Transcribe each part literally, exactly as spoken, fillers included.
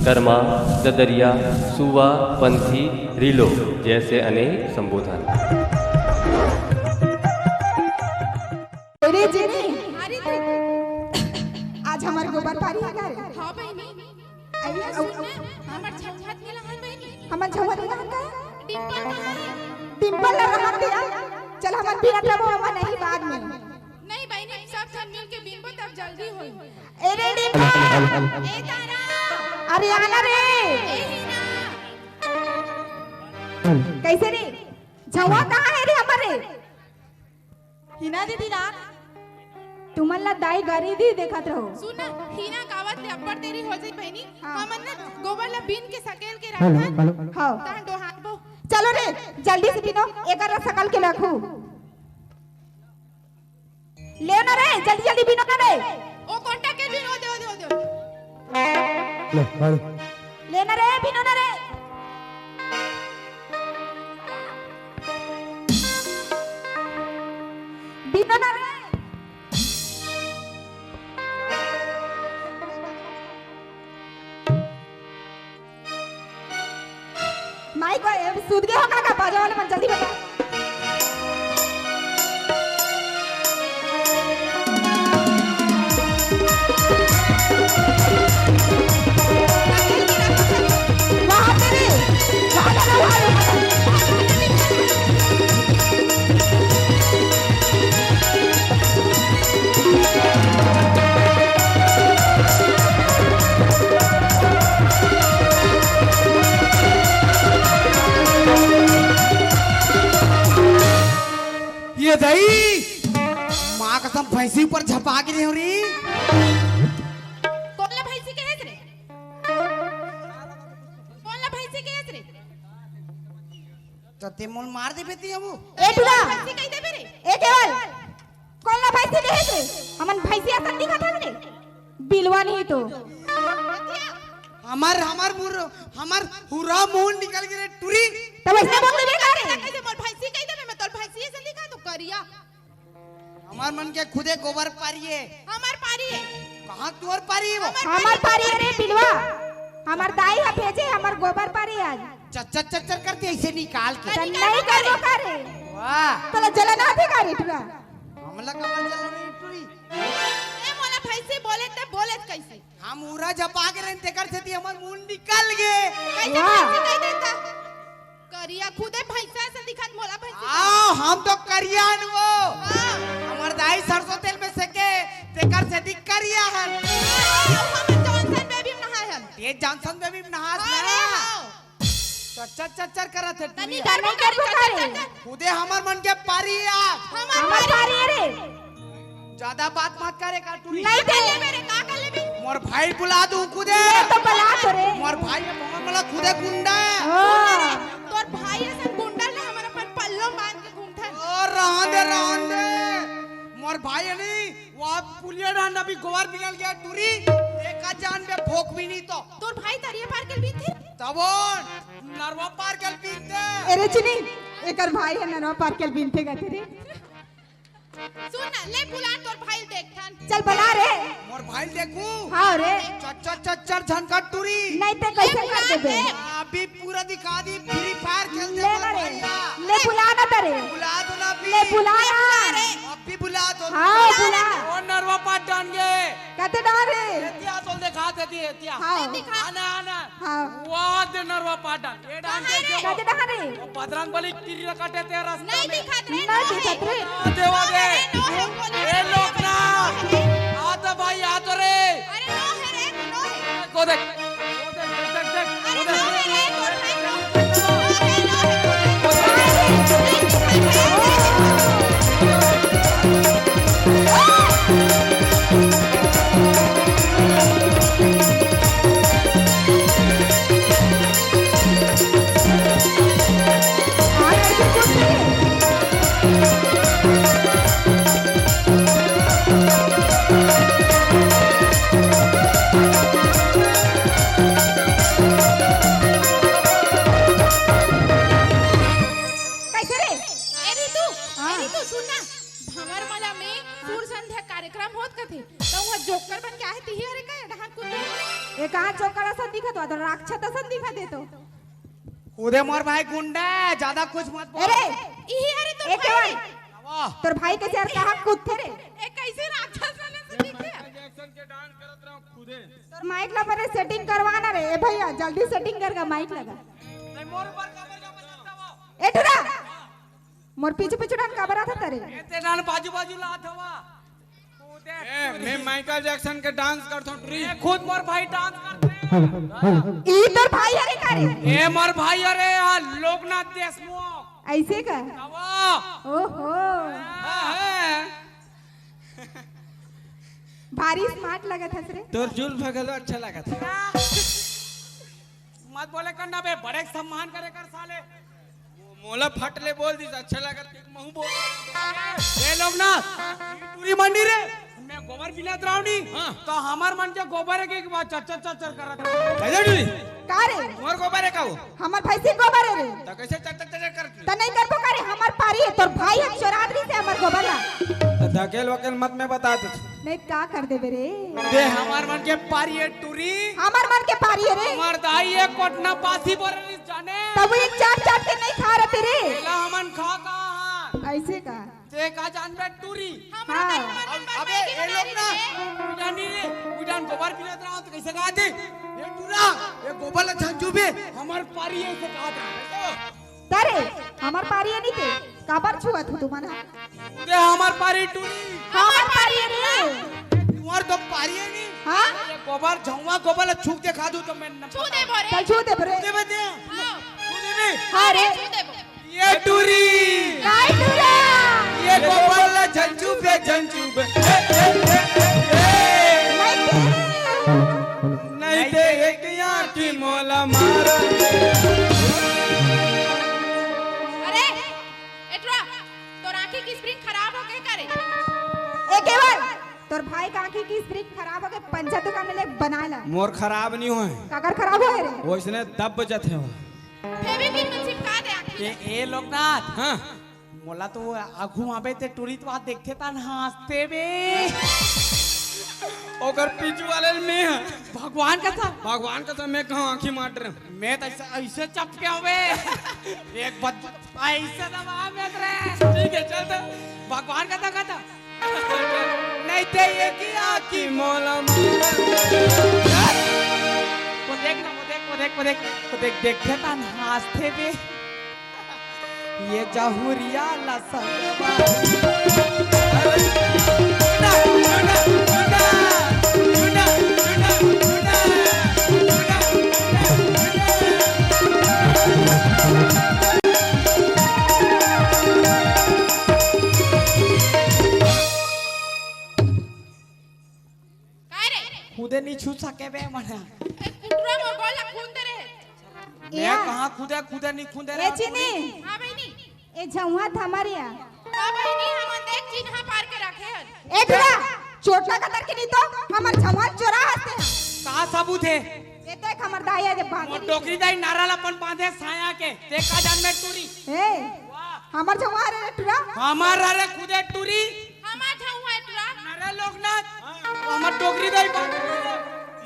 कर्मा, ददरिया, सुवा, पंथी, रिलो जैसे अनेक संबोधन। अरे जिनी, अरे आज हमार गोबर पारी हे का रे? हाँ बहिनी। अरे, अउ, सुन ना, हमर छठहात मिला हन बहिनी। हमर छठहात मिला हन का? डिम्पल कहाँ हे? डिम्पल ला रहन दे यार। चल हमन बिनत रबो, हमन नहीं बाद में। नहीं बहिनी, सब झन मिल के बिनबो तब जल्दी होई। ए रे डिम्पल। ए तारा। अरे आना रे। ए हीना। कैसे रे? झउहा कहाँ हे रे हमर रे? हीना दीदी रात तुमन ला दाई गारी दी देखत रहो। सुन ना, हीना गावत ले अब्बड़ देरी हो जाई बहिनी। हाँ। हमन ना गोबर ला बीन के सकेल के हेलो, रखन। हेलो। हाँ। तहन डोहारबो। चलो रे, जल्दी से बीनो, एकर ला सकल के रखू। ले ना रे, जल्दी जल्दी बीनो ना रे। ओ कोटा के बीनो, दे, दे, दे। ले, हेलो। ले ना रे, बीनो ना रे। बीनो ना रे। माई को, ए, सूत गए हो का, का? बाजा वाले मन जल्दी बजा। ये दई, माँ कसम भैंसी ऊपर झपा के नहीं हो रही। कोन ला भैंसी कहेस रे? कोन ला भैंसी कहेस रे? तो ते मोल मार देबे ती अबू। ए टुरा। भैंसी कहि देबे रे। ए केवल। कोन ला भैंसी कहेस रे? हमन भैंसी असन दिखत हन रे। बिलवा नहीं तो। हमर, हमर मुर, हमर हुरा मुंह निकल गे रे टुरी। तो वैसे बोल देबे का रे? कैसे मोर भैंसी कहि देबे, मैं तोर भैंसी असन दिखा तो करिया। हमर मन के खुदे गोबर पारी हे। हमर पारी हे। कहाँ तोर पारी हे वो? हमर पारी हे रे बिलवा। हमर दाई ह भेजे, हमर गोबर पारी आज। चच्चर चच्चर करते ऐसे निकाल के। त नहीं करबो का रे? वाह। तोला जलन आथे का रे टुरा? हमला कमर जलन नहीं टुरी। ए मोला भैंसी बोले ते बोले कैसे? हम उरा झपा के रहन, तेकर सेती हमर मुंह निकल गे। कैसे वाह। भैंसी कहि देता? करिया खुदे भैंसा से दिखत मोला भैंसी। आओ, हम तो करिया हन वो। हाँ। हमर दाई सरसों तेल में सेके, तेकर सेती करिया हन। हाँ, हमन जॉनसन बेबी में नहाए हन। ये जॉनसन बेबी में नहास हाँ, ना। हाँ। चच्चर चच्चर करत हे तनी टुरी। कर नहीं करबो करे। खुदे हमर मन के पारी हे आज। हमर हमर पारी। पारी हे रे। ज्यादा बात मत करे का टुरी। नहीं का कर लेबे रे, का कर लेबे? मोर भाई बुला दूं खुदे। ये तो बुला तो रे। मोर भाई हे, मोर मला खुदे गुंडा हे। हाँ। तोर भाई असन गुंडा ना हमर अपन पल्लो बांध के घूमथन। ओ, रहन दे, रहन दे। मोर भाई हे नहीं, वो आप पुलिया रहन अभी गोबर बिनल गया टुरी। देखा जान बे भोंक भी नहीं तो। तोर भाई तरिया पार के बीनथे? तबो, नरवा पार के बीनथे। अरे चिनी, एकर भाई हे नरवा पार के बीनथे कहते रे। सुन ना, ले बुला तोर भाई ल देखथन। चल बुला रे। मोर भाई ल देखू? हाँ रे। चच्चर चच्चर झन कर टुरी। नहीं ते कैसे कर देबे? अभी पूरा दिखा दी, Free Fire खेल दे ले मोर ना रे। भैया। ले बुला ना तरे। बुला दो ना अभी। ले बुला ना। अभी बुला दो। हाँ, बुला। ओ नरवा पार डान गे। कते डान रे? एतिया तो देखा देती है, एतिया। हाँ। आना, आना। हाँ। वाह, दे नरवा पार डान। ये डान दे, कहाँ रे? दे। कते डान रे? बजरंग बली तिरी ला काटे तेरा रास्ता नहीं में। दिखत रे, नहीं दिखत रे। आ, देवा दे। ए, लोकनाथ। आ तो भाई, आ तो रे। अरे, नो है रे, नो है। को देख। को देख, देख, देख, देख। अरे, नो है रे, नो है, नो है। तो अदर राक्षस असन दिखा दे तो। खुदे मोर भाई गुंडा है, ज्यादा कुछ मत बोल। अरे, इही हरे तोर एक भाई बार रे। आवा। तोर भाई के सियार कहाँ कूदथे रे? ए, कैसे राक्षस वाले से दिखे? Michael Jackson के dance करत रहो खुदे। तोर माइक ला पहले setting करवाना रे। ए भैया, जल्दी setting कर गा माइक लगा। नहीं, मोर ऊपर कमर का बजाता हुआ। ए टुरा, मोर पीछू पीछू डान काबर आथा तरे? ए, ते डान बाजू बाजू ला आथा हुआ। ए, मैं माइकल जैक्सन के डांस करथों, टुरी। ए, खुद मोर भाई डांस करथे। ई तोर भाई हरे का रे? ए, मोर भाई हरे, आ, लोकनाथ देशमुख। ऐसे का? आवा। ओहो। हाँ, हाँ। भारी smart लगत हस रे। तोर जुल्फ घलो अच्छा लगत हे। मत बोले कर ना बे, बड़े सम्मान करे कर साले। मोला फट ले बोल दिस, अच्छा लगत हे, महूं बोल। ए लोग ना, टूरी मंडी रे, मैं गोबर बिनत रहों नी, हाँ। तो हमर मन के गोबर हे के बात चर चर चर चर करत रहे। कैसे टूरी? का रे? मोर गोबर हे का वो? हमर भैंसी गोबर हे रे। तो कैसे चर चर चर चर करत रहे? तो नहीं करबो का रे, हमर पारी हे, तोर भाई हे चोरादरी से हमर गोबर ला। तो धकेल वकेल मत, मैं बता दे। नहीं का कर देबे रे? दे हमर मन के पारी हे टूरी। हमर मन के पारी हे रे। हमर दाई एक कोटना पासी बोरे रिस जाने। तब वो एक चाट चाट के नहीं खा रहते रे। एला हमन खा कहाँ? ऐसे का? ते का जानबे टूरी? हाँ। अबे, ए लोग ना, उडान नी रे, उडान गोबर बिनत रहा तो कैसे कहा थे? ए टूरा, ए गोबर ला झंझू बे, हमर पारी हे, ऐसे कहा था। तरे, हमर पारी हे नी ते, काबर छुअत हो तुमन ह? ते हमर पारी टूरी। हमर पारी हे रे। तुहर तो पारी हे नी। हाँ? ये गोबर, झौवा गोबर ला छू के खा दू तो मैं न छू दे भरे। चल छू दे भरे। दे बे दे। हाँ। छू दे बे। हाँ रे। छू दे भरे। ये टूरी। काय टूरा? ये गोबर ला झंझू बे, झंझू बे। ए, ए, ए, ए, ए। नहीं ते। नहीं ते एक आँखी मोला मारा। अरे, ए टुरा, तोर आँखी के spring खराब हो गे का रे? ए केवल, तोर भाई के आँखी के spring खराब हो गे, पंचा दुकान में ले बना ला। मोर खराब नहीं होय। काकर खराब होय रे? वइसने दब जथे हो। Fevikwik में चिपका दे आँखी। ए, ए लोकनाथ। हाँ। मोला तो आघू आबे ते टूरी तो देखथे तन हाँसथे बे। ओकर पीछू वाले में ह। भगवान कसम। भगवान कसम, मैं कहूँ आँखी मार रहे। मैं तो ऐसे, ऐसे चपके हवे। एक बात ऐसे दबा मैं रे। ठीक है, चल तो। भगवान कसम कहता। नहीं ते ये की आँखी मोला मार। वो देख ना, वो देख, वो देख, वो देख, वो देख, देखथे तन हाँसथे बे। ये जहुरिया ला संगवा। काय रे? खुदे नहीं छू सके बे मना। ए, कुटरा मोर गोड़ ला खूंद दे रे। मैं या। कहाँ खुदे, खुदे नहीं खुंदे रे ए, चिनी। हाँ बहिनी। ए, झउहा थमर या। हाँ बहिनी, हमन देख चिन्हा पार के रखे हन। ए, टुरा, चोट लगा तर के नहीं तो, हमर झउहा चोरा हंसते हैं। का सबूत हे? ए, देख, हमर दाई आज बांधे मोर नहीं। डोकरी दाई नारा ला अपन बांधे साया के। ते का जान में टूरी। ए, वाह। हमर झउहा रे टुरा। हमर रे खुदे टूरी। हमर झउहा हे टुरा। अरे लोकनाथ, वो हमर डोकरी दाई बांधे।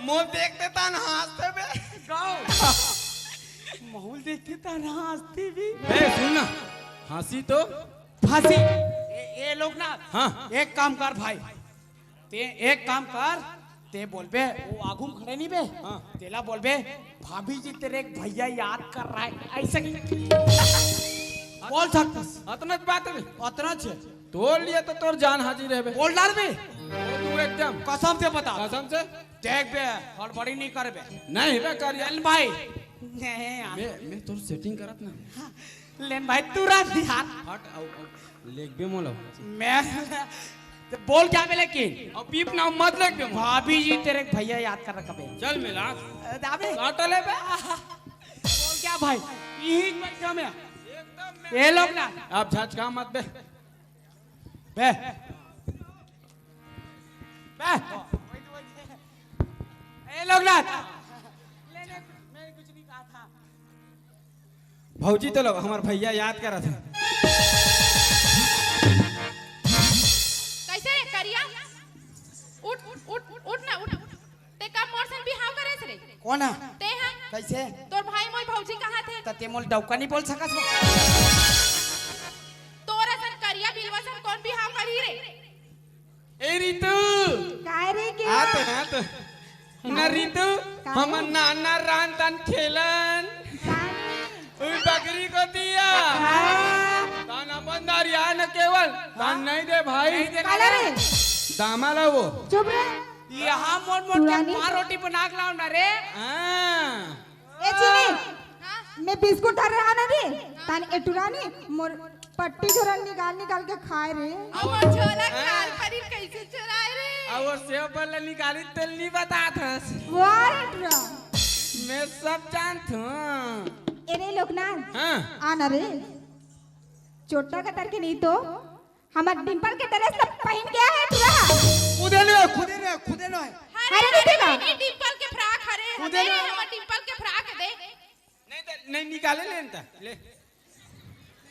मोल देखते तन हाँसथे बे। गाओ। माहौल देखते तन हाँसथे बे। ए, सुन ना, हंसी तो फांसी। ए, ए लोकनाथ, हाँ। एक काम कर भाई, ते एक काम कर, ते बोलबे, वो आगू में खड़े नहीं बे, हाँ। तेला बोलबे, भाभी जी तेरे एक भैया याद कर रहा है, ऐसे बोल सकता। अतना बात हे बे। अतना छे। तोर लिए तो तोर जान हाजिर हे बे। बोल डार बे। तू एकदम। कसम से बता। कसम से। देख बे, हड़बड़ी नहीं कर बे। नहीं बे, कर यार। लेन भाई। नहीं यार। मैं, मैं तोर setting करत ना। लेन भाई, तू रख यार। हट, आओ, आओ। लेख बे मोला। मैं, तो बोल क्या बे लेकिन? अब बीप ना मत लेख बे मोला। भाभी जी तेरे एक भैया याद कर रखा बे। चल मिला। दाबे। काटा ले बे। बोल क्या भाई? यही में क्या मैं? एकदम। ये लोग ना। अब झचका मत बे। बे। बे। ए लोग ना। भौजी तो लोग हमर भैया याद करत हे। कैसे करिया? उठ, उठ, उठ, उठ ना, उठ। ते कब मोर संग बिहाव करेस रे? कोन ह? ते ह। कइसे? तोर भाई मोर भौजी कहाथे। त ते मोला डौका नइ बोल सकस वो? तोर असन करिया बिलवा संग कोन बिहाव करही रे? ए रितु। काय रे के? आत, आत। ना रितु, काय? हमन नाना रांधन खेलन। काय? उई बकरी कोती आ। हाँ। तान अपन दारी आ न केवल। तान हाँ। नइ दे भाई। नइ दे काला रे? दामा ला वो। चुप रे। इहाँ मोर मोर के टुरानी। पाँव रोटी बना के लाव ना रे। हाँ। ए चीनी, हाँ? मैं बिस्कुट धर रहा ना रे, तान ए टुरानी मोर पट्टी झोरन निकाल निकाल के खाए रे। अब वो झोला हाँ। काल पनीर कइसे चुराए रे? अब वो सेव बल्ला निकाली तेल नइ बतात हस। वाह रे टुरा। मैं सब जानत हूँ। ए रे लोकनाथ, हाँ। आ ना रे। चोट्टा कतर के नहीं तो हमर डिंपल के ड्रेस सब पहिन के आए हे टुरा। खुदे नोहे, खुदे नोहे, खुदे नोहे। अरे अरे, नहीं देगा। बहिनी, डिंपल के फ्रॉक हरे, खुदे हरे, नोहे। हमर डिंपल के फ्रॉक दे। नहीं त, नहीं निकाले लेन त, ले।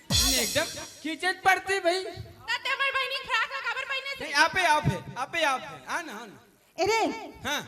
नहीं, एकदम खींचे पड़ती भाई। त ते हमर बहिनी फ्रॉक ला काबर पहिने से? नहीं, आपे, आपे, आपे, आपे। आ ना, आ ना। अरे। हाँ।